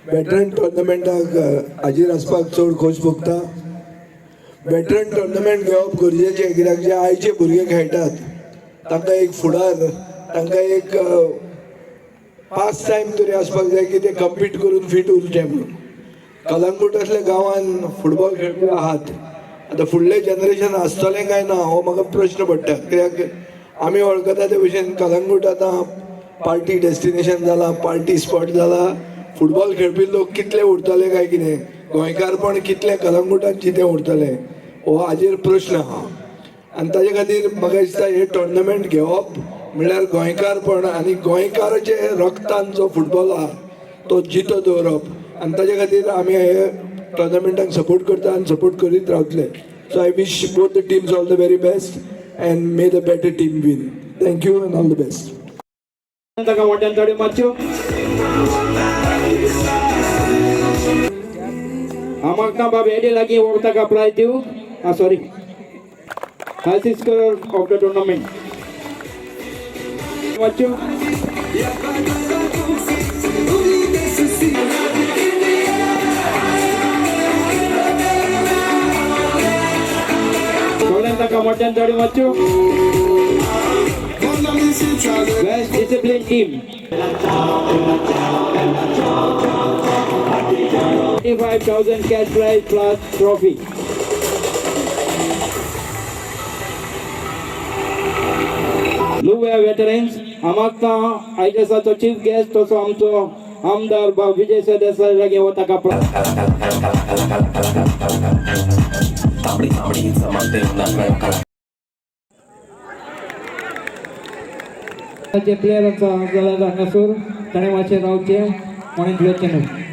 Veteran टोर्नामेंटाक हाजीर आसपाक चड खोस भोगता. वेटरन टोर्नामेंट घेवप गरजेचें, कित्याक जे आयचे भुरगे खेळटात तांकां एक फुडार, तांकां एक पास टायम तरी आसपाक जाय की ते कम्पीट करून फीट उरचे म्हणून. कलंगूट असल्या गांवान फुटबॉल खेळपी आहात. आतां फुडलें जनरेशन आसतलें काय ना हो म्हाका प्रश्न पडटा, कित्याक आमी वळखता ते भशेन कलंगूट आतां पार्टी डेस्टिनेशन जाला, पार्टी स्पॉट जाला. फुटबॉल खेळपी लोक कितले उरतले काय कितें, गोंयकारपण कितलें कलंगूटान जितें उरतलें, हो हाजेर प्रश्न आहा. आनी ताजे खातीर म्हाका दिसता हे टोर्नामेंट घेवप म्हणल्यार गोंयकारपण आनी गोंयकाराचे रक्तान जो फुटबॉल आहा तो जितो दवरप, आनी ताजे खातीर आमी हे टोर्नामेंटाक सपोर्ट करता आनी सपोर्ट करीत रावतले. So I wish both the teams all the very best and may the better team win. Thank you and all the best. ताका मोठ्यान ताळयो मारच्यो. आमकना बाब एडी लागीं वो ताका प्रायज दिवंक. Sorry, highest scorer of the tournament मारच्यो. सगळ्यांनी ताका मोठ्यान ताळयो मारच्यो. Best discipline team, 25,000 cash prize plus trophy. Nuvem veterans आमकां आयज आसा चीफ गेस्ट तसो आमचो आमदार बाब विजय सरदेसाय लागीं हो ताका तांबडी तांबडी चमकते नखरे. जे प्लेयर आसा जाल्यार हांगासर ताणें मातशें रावचें म्हणून भिवचें न्हय.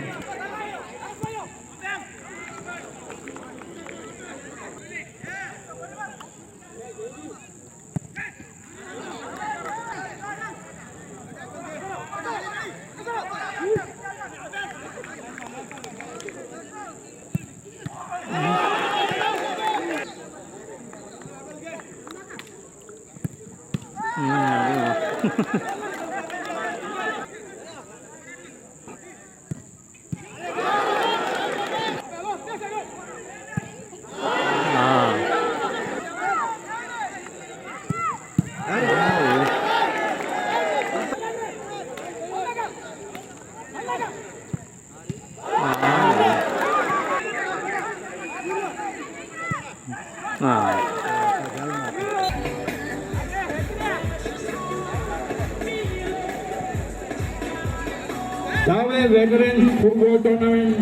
धावे वेटरन फुटबॉल टुर्नामेंट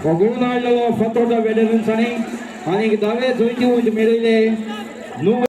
घडोवन हाडलेलो फातोर्डा वेटरन्सांनी आनी धावे जैतिवंत मेळयले नुवें.